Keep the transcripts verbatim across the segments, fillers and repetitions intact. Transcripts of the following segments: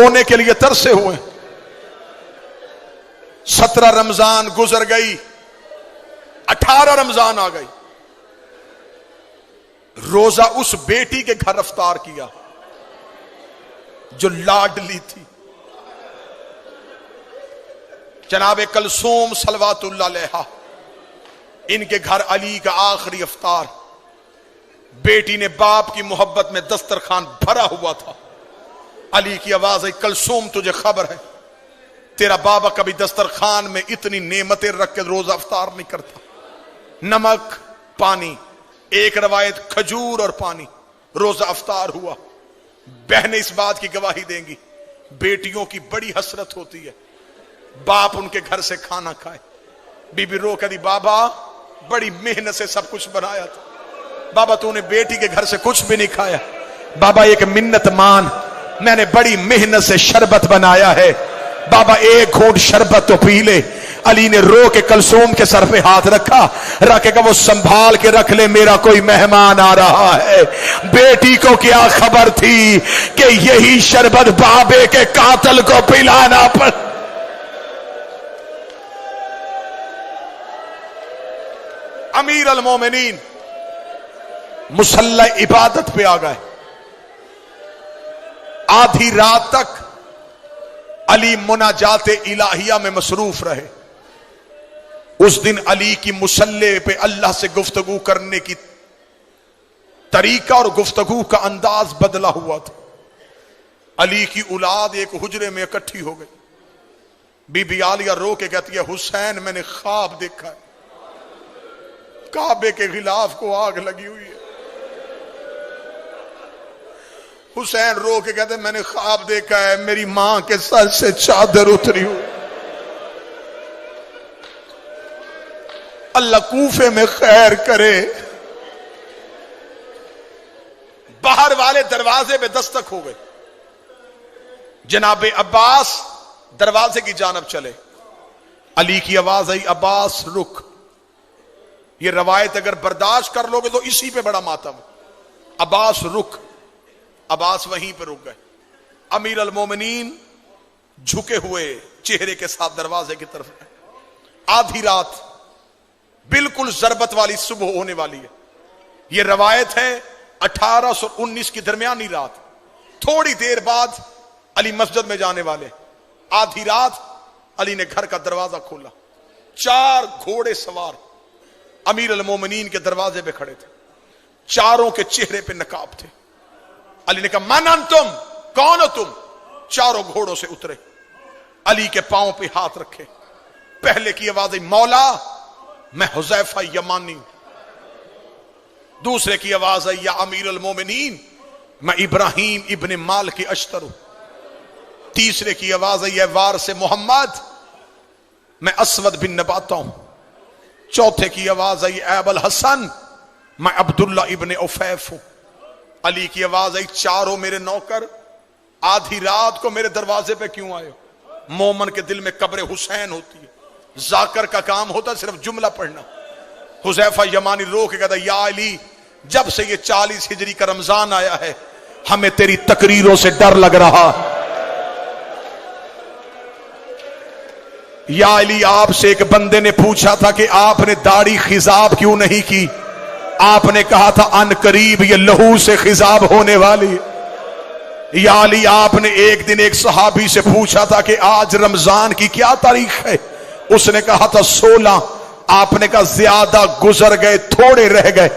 رونے کے لیے ترسے ہوئے۔ سترہ رمضان گزر گئی، اٹھارہ رمضان آ گئی۔ روزہ اس بیٹی کے گھر افطار کیا جو لاڈلی تھی۔ جناب کلثوم صلوات اللہ علیہا، ان کے گھر علی کا آخری افطار۔ بیٹی نے باپ کی محبت میں دسترخوان بھرا ہوا تھا۔ علی کی آواز آئی، کلثوم، تجھے خبر ہے، تیرا بابا کبھی دسترخوان میں اتنی نعمتیں رکھ کے روزہ افطار نہیں کرتا۔ نمک، پانی، ایک روایت کھجور اور پانی، روزہ افطار ہوا۔ بہنیں اس بات کی گواہی دیں گی، بیٹیوں کی بڑی حسرت ہوتی ہے، باپ ان کے گھر سے کھانا کھائے۔ بی بی رو کہتی، بابا، بڑی محنت سے سب کچھ بنایا تھا، بابا، تو نے بیٹی کے گھر سے کچھ بھی نہیں کھایا۔ بابا، ایک منت مان، میں نے بڑی محنت سے شربت بنایا ہے، بابا، ایک گھونٹ شربت تو پی لے۔ علی نے رو کے کلثوم کے سر پہ ہاتھ رکھا، رکھ کے کہا، وہ سنبھال کے رکھ لے، میرا کوئی مہمان آ رہا ہے۔ بیٹی کو کیا خبر تھی کہ یہی شربت بابے کے قاتل کو پلانا پڑ۔ امیر المومنین مصلی عبادت پہ آ گئے۔ آدھی رات تک علی مناجات الہیہ میں مصروف رہے۔ اس دن علی کی مصلی پہ اللہ سے گفتگو کرنے کی طریقہ اور گفتگو کا انداز بدلا ہوا تھا۔ علی کی اولاد ایک حجرے میں اکٹھی ہو گئی۔ بی بی عالیہ رو کے کہتی ہے، حسین، میں نے خواب دیکھا ہے، کعبے کے غلاف کو آگ لگی ہوئی ہے۔ حسین رو کے کہتے، میں نے خواب دیکھا ہے، میری ماں کے سر سے چادر اتری ہوئی۔ اللہ کوفے میں خیر کرے۔ باہر والے دروازے پہ دستک ہو گئی۔ جناب عباس دروازے کی جانب چلے۔ علی کی آواز آئی، عباس، رک۔ یہ روایت اگر برداشت کر لو گے تو اسی پہ بڑا ماتم۔ عباس، رک۔ عباس وہیں پہ رک گئے۔ امیر المومنین جھکے ہوئے چہرے کے ساتھ دروازے کی طرف گئے۔ آدھی رات، بالکل ضربت والی صبح ہونے والی ہے۔ یہ روایت ہے اٹھارہ اور انیس کی درمیانی رات۔ تھوڑی دیر بعد علی مسجد میں جانے والے۔ آدھی رات علی نے گھر کا دروازہ کھولا۔ چار گھوڑے سوار امیر المومنین کے دروازے پہ کھڑے تھے۔ چاروں کے چہرے پہ نقاب تھے۔ علی نے کہا، من انتم؟ کون ہو تم؟ چاروں گھوڑوں سے اترے، علی کے پاؤں پہ ہاتھ رکھے۔ پہلے کی آواز آئی، مولا، میں حذیفہ یمانی ہوں۔ دوسرے کی آواز آئی، یا امیر المومنین، میں ابراہیم ابن مالک اشتر ہوں۔ تیسرے کی آواز آئی، اے وارث محمد، میں اسود بن نباتہ ہوں۔ چوتھے کی آواز آئی، اے ابا الحسن، میں عبداللہ ابن عفیف ہوں۔ علی کی آواز آئی، چاروں میرے نوکر، آدھی رات کو میرے دروازے پہ کیوں آئے ہو؟ مومن کے دل میں قبر حسین ہوتی ہے، ذاکر کا کام ہوتا ہے صرف جملہ پڑھنا۔ حذیفہ یمانی رو کے کہتا، یا علی، جب سے یہ چالیس ہجری کا رمضان آیا ہے، ہمیں تیری تقریروں سے ڈر لگ رہا۔ یا علی، آپ سے ایک بندے نے پوچھا تھا کہ آپ نے داڑھی خضاب کیوں نہیں کی؟ آپ نے کہا تھا، ان قریب یہ لہو سے خضاب ہونے والی ہے۔ یا علی، آپ نے ایک دن ایک صحابی سے پوچھا تھا کہ آج رمضان کی کیا تاریخ ہے؟ اس نے کہا تھا، سولہ۔ آپ نے کہا، زیادہ گزر گئے، تھوڑے رہ گئے۔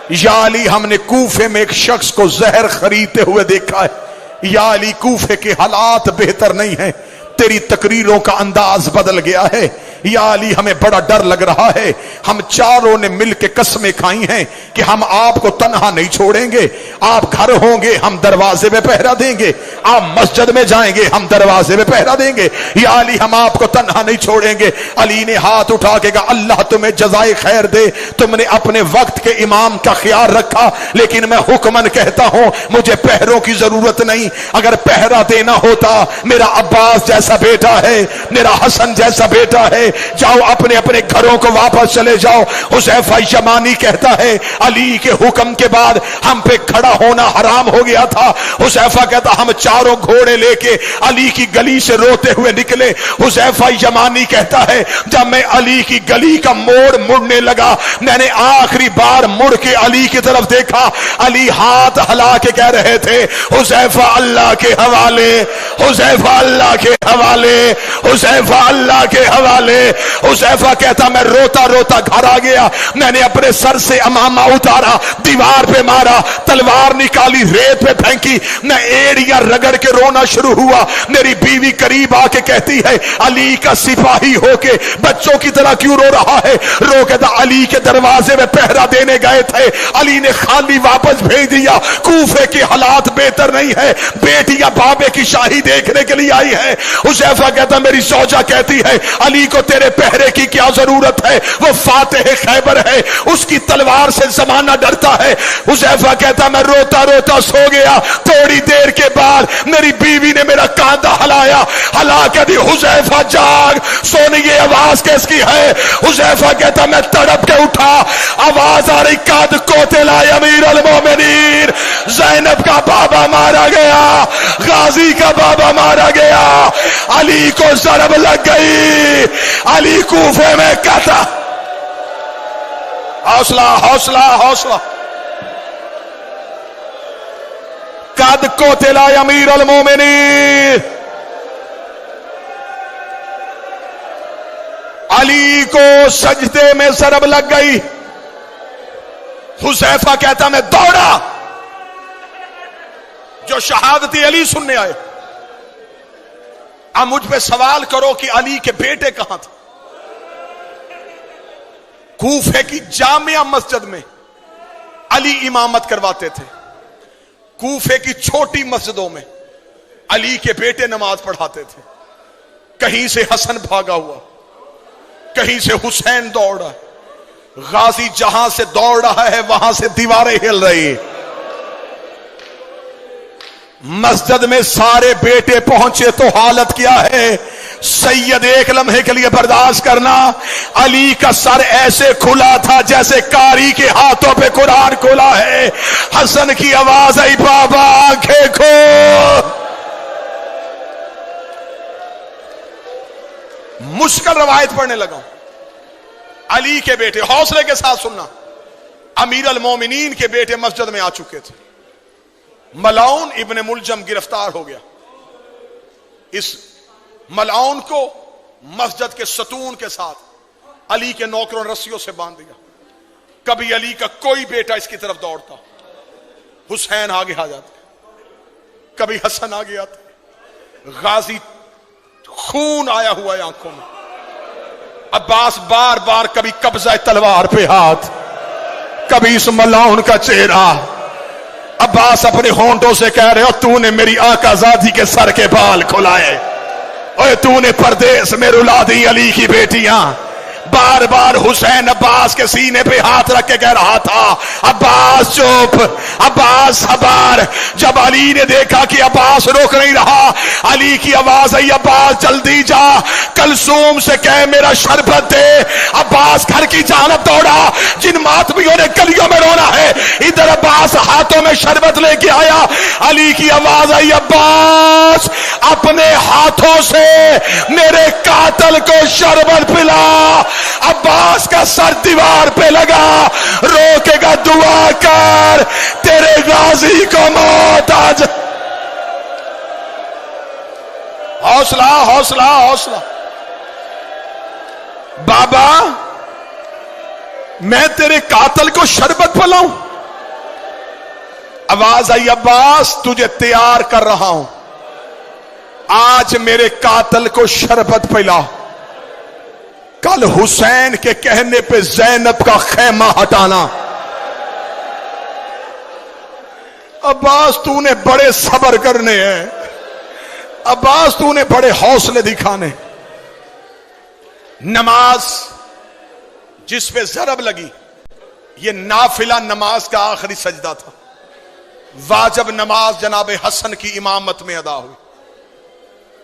یا علی، ہم نے کوفے میں ایک شخص کو زہر خریدتے ہوئے دیکھا ہے۔ یا علی، کوفے کے حالات بہتر نہیں ہیں، تیری تقریروں کا انداز بدل گیا ہے۔ یا علی، ہمیں بڑا ڈر لگ رہا ہے، ہم چاروں نے مل کے قسمیں کھائی ہیں کہ ہم آپ کو تنہا نہیں چھوڑیں گے۔ آپ گھر ہوں گے، ہم دروازے میں پہرا دیں گے۔ آپ مسجد میں جائیں گے، ہم دروازے میں پہرا دیں گے۔ یا علی، ہم آپ کو تنہا نہیں چھوڑیں گے۔ علی نے ہاتھ اٹھا کے کہا، اللہ تمہیں جزائے خیر دے، تم نے اپنے وقت کے امام کا خیال رکھا، لیکن میں حکمن کہتا ہوں، مجھے پہروں کی ضرورت نہیں۔ اگر پہرا دینا ہوتا، میرا عباس جیسا بیٹا ہے، میرا حسن جیسا بیٹا ہے، جاؤ، اپنے اپنے گھروں کو واپس چلے جاؤ۔ حذیفہ یمانی کہتا ہے، علی کے حکم کے بعد ہم پہ کھڑا ہونا حرام ہو گیا تھا۔ حذیفہ کہتا، ہم چاروں گھوڑے لے کے علی کی گلی سے روتے ہوئے نکلے۔ حذیفہ یمانی کہتا ہے، جب میں علی کی گلی کا موڑ مڑنے لگا، میں نے آخری بار مڑ کے علی کی طرف دیکھا، علی ہاتھ ہلا کے کہہ رہے تھے، حذیفہ اللہ کے حوالے، حذیفہ اللہ کے حوالے، حذیفہ اللہ کے حوالے۔ حذیفہ کہتا، میں روتا روتا گھر آ گیا، میں نے اپنے سر سے عمامہ اتارا، دیوار پہ مارا، تلوار نکالی، ریت پہ پھینکی، میں ایڑیاں رگڑ کے رونا شروع ہوا۔ میری بیوی قریب آ کے کہتی ہے، علی کا سپاہی ہو کے بچوں کی طرح کیوں رو رہا ہے؟ رو کے تو علی کے دروازے میں پہرا دینے گئے تھے، علی نے خالی واپس بھیج دیا۔ کوفے کے حالات بہتر نہیں ہے، بیٹیاں بابے کی شاہی دیکھنے کے لیے آئی ہیں۔ حذیفہ کہتا، میری زوجہ کہتی ہے، علی کو تیرے پہرے کی کیا ضرورت ہے؟ وہ فاتح خیبر ہے، اس کی تلوار سے زمانہ ڈرتا ہے۔ حذیفہ کہتا، میں روتا روتا سو گیا۔ تھوڑی دیر کے بعد میری بیوی نے میرا کاندھا ہلایا، ہلا کے دی، حذیفہ جاگ، سونی، یہ آواز کس کی ہے؟ حذیفہ کہتا، میں تڑپ کے اٹھا، آواز آ رہی، قد قتل امیر المومنین، زینب کا بابا مارا گیا، غازی کا بابا مارا گیا، علی کو ضرب لگ گئی، علی کوفے میں قتل۔ حوصلہ، حوصلہ، حوصلہ۔ قد قتل امیر المومنین، علی کو سجدے میں ضرب لگ گئی۔ حذیفہ کہتا، میں دوڑا، جو شہادت علی سننے آئے۔ اب مجھ پہ سوال کرو کہ علی کے بیٹے کہاں تھے؟ کوفے کی جامع مسجد میں علی امامت کرواتے تھے، کوفے کی چھوٹی مسجدوں میں علی کے بیٹے نماز پڑھاتے تھے۔ کہیں سے حسن بھاگا ہوا، کہیں سے حسین دوڑ رہا ہے۔ غازی جہاں سے دوڑ رہا ہے، وہاں سے دیواریں ہل رہی۔ مسجد میں سارے بیٹے پہنچے تو حالت کیا ہے؟ سید ایک لمحے کے لیے برداشت کرنا، علی کا سر ایسے کھلا تھا جیسے قاری کے ہاتھوں پہ قرآن کھلا ہے۔ حسن کی آواز آئی، بابا آنکھیں کھول۔ مشکل روایت پڑھنے لگا ہوں۔ علی کے بیٹے، حوصلے کے ساتھ سننا، امیر المومنین کے بیٹے مسجد میں آ چکے تھے۔ ملعون ابن ملجم گرفتار ہو گیا۔ اس ملعون کو مسجد کے ستون کے ساتھ علی کے نوکروں نے رسیوں سے باندھ دیا۔ کبھی علی کا کوئی بیٹا اس کی طرف دوڑتا، حسین آگے آ جاتے، کبھی حسن آگے آتے۔ غازی خون آیا ہوا ہے آنکھوں میں۔ عباس بار بار کبھی قبضہ تلوار پہ ہاتھ، کبھی اس ملعون کا چہرہ۔ عباس اپنے ہونٹوں سے کہہ رہے ہو، تو نے میری آقا زادی کے سر کے بال کھلائے، اوے تو نے پردیس میں رلا دی علی کی بیٹیاں۔ بار بار حسین عباس کے سینے پہ ہاتھ رکھ کے کہہ رہا تھا، عباس چپ، عباس صبر۔ جب علی نے دیکھا کہ عباس رک نہیں رہا، علی کی آواز آئی، عباس جلدی جا، کلثوم سے کہہ میرا شربت دے۔ عباس گھر کی جانب دوڑا۔ جن ماتمیوں نے گلیوں میں رونا ہے، ادھر عباس ہاتھوں میں شربت لے کے آیا۔ علی کی آواز آئی، عباس اپنے ہاتھوں سے میرے قاتل کو شربت پلا۔ عباس کا سر دیوار پہ لگا، رو کے کہا، دعا کر تیرے غازی کو موت آ جائے۔ حوصلہ، حوصلہ، حوصلہ۔ بابا، میں تیرے قاتل کو شربت پلاؤں؟ آواز آئی، عباس، تجھے تیار کر رہا ہوں، آج میرے قاتل کو شربت پلا، کل حسین کے کہنے پہ زینب کا خیمہ ہٹانا۔ عباس، تو نے بڑے صبر کرنے ہیں، عباس، تو نے بڑے حوصلے دکھانے۔ نماز جس پہ ضرب لگی، یہ نافلہ نماز کا آخری سجدہ تھا۔ واجب نماز جناب حسن کی امامت میں ادا ہوئی۔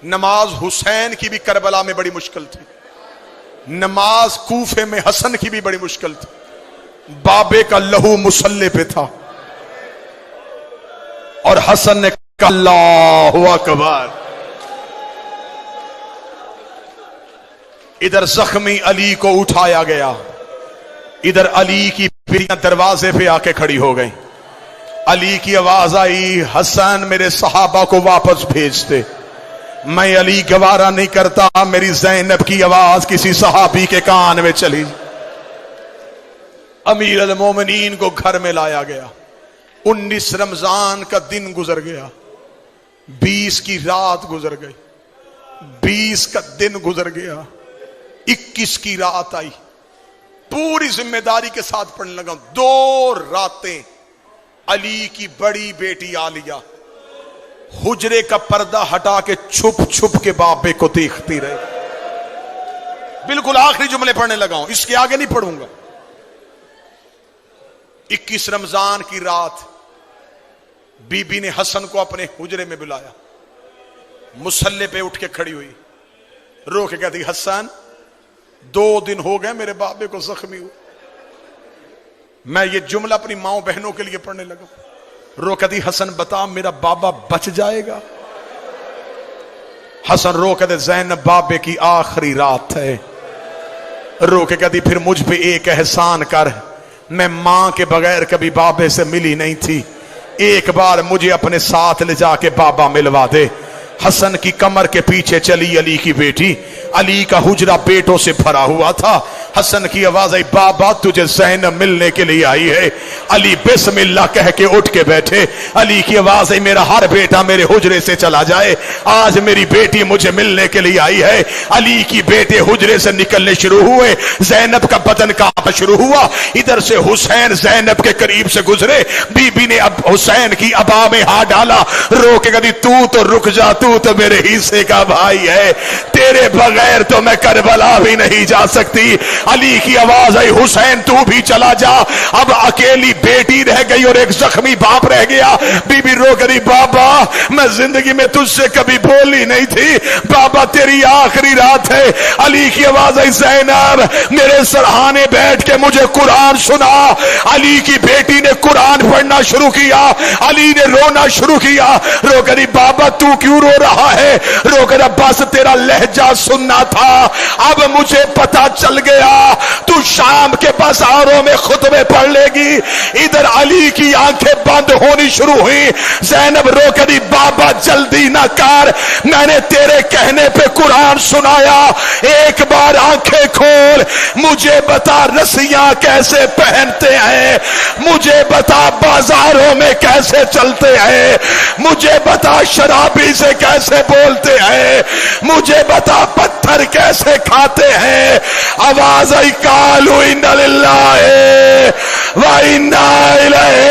نماز حسین کی بھی کربلا میں بڑی مشکل تھی۔ نماز کوفے میں حسن کی بھی بڑی مشکل تھی۔ بابے کا لہو مصلے پہ تھا اور حسن نے کہا، اللہ اکبر۔ ادھر زخمی علی کو اٹھایا گیا، ادھر علی کی بیٹیاں دروازے پہ آ کے کھڑی ہو گئیں۔ علی کی آواز آئی، حسن، میرے صحابہ کو واپس بھیج دے، میں علی گوارا نہیں کرتا میری زینب کی آواز کسی صحابی کے کان میں چلی۔ امیر المومنین کو گھر میں لایا گیا۔ انیس رمضان کا دن گزر گیا، بیس کی رات گزر گئی، بیس کا دن گزر گیا، اکیس کی رات آئی۔ پوری ذمہ داری کے ساتھ پڑھنے لگا۔ دو راتیں علی کی بڑی بیٹی عالیہ حجرے کا پردہ ہٹا کے چھپ چھپ کے بابے کو دیکھتی رہی۔ بالکل آخری جملے پڑھنے لگا ہوں، اس کے آگے نہیں پڑھوں گا۔ اکیس رمضان کی رات بی بی نے حسن کو اپنے حجرے میں بلایا، مصلے پہ اٹھ کے کھڑی ہوئی، رو کے کہتی، حسن، دو دن ہو گئے میرے بابے کو زخمی ہوئے۔ میں یہ جملہ اپنی ماؤں بہنوں کے لیے پڑھنے لگا۔ رو کہتی، حسن، بتا، میرا بابا بچ جائے گا؟ حسن رو کہتے، زینب، بابے کی آخری رات ہے۔ رو کے کہتی، پھر مجھ پہ ایک احسان کر، میں ماں کے بغیر کبھی بابے سے ملی نہیں تھی، ایک بار مجھے اپنے ساتھ لے جا کے بابا ملوا دے۔ حسن کی کمر کے پیچھے چلی علی کی بیٹی۔ علی کا حجرہ بیٹوں سے بھرا ہوا تھا۔ حسن کی آواز آئی، بابا، تجھے زینب ملنے کے لیے آئی ہے۔ علی بسم اللہ کہہ کے اٹھ کے بیٹھے۔ علی کی آواز آئی، میرا ہر بیٹا میرے حجرے سے چلا جائے، آج میری بیٹی مجھے ملنے کے لیے آئی ہے۔ علی کی بیٹے حجرے سے نکلنے شروع ہوئے، زینب کا بدن کانپنا شروع ہوا۔ ادھر سے حسین زینب کے قریب سے گزرے، بی بی نے اب حسین کی ابا میں ہاتھ ڈالا، رو کے کہتی، تو تو رک جا، تو تو میرے حصے کا بھائی ہے، تیرے بغیر تو میں کربلا بھی نہیں جا سکتی۔ علی کی آواز آئی، حسین، تو بھی چلا جا، اب اکیلی بیٹی رہ گئی اور ایک زخمی باپ رہ گیا۔ بی بی رو کری، بابا، میں زندگی میں تجھ سے کبھی بولی نہیں تھی، بابا، تیری آخری رات ہے۔ علی کی آواز آئی، زینب، میرے سرہانے بیٹھ کے مجھے قرآن سنا۔ علی کی بیٹی نے قرآن پڑھنا شروع کیا، علی نے رونا شروع کیا۔ رو کری، بابا، تو کیوں رو رہا ہے؟ رو کہتا، بس تیرا لہجہ سننا تھا، اب مجھے پتا چل گیا، تو شام کے بازاروں میں خطبے پڑھ لے گی۔ ادھر علی کی آنکھیں بند ہونی شروع ہوئی۔ زینب رو کہتی، بابا، جلدی نہ کر، میں نے تیرے کہنے پہ قرآن سنایا، ایک بار آنکھیں کھول، مجھے بتا، رسیاں کیسے پہنتے ہیں؟ مجھے بتا، بازاروں میں کیسے چلتے ہیں؟ مجھے بتا، شرابی سے کیسے بولتے ہیں؟ مجھے بتا، پتھر کیسے کھاتے ہیں؟ آواز آئی، قالوا انا للہ و انا الیہ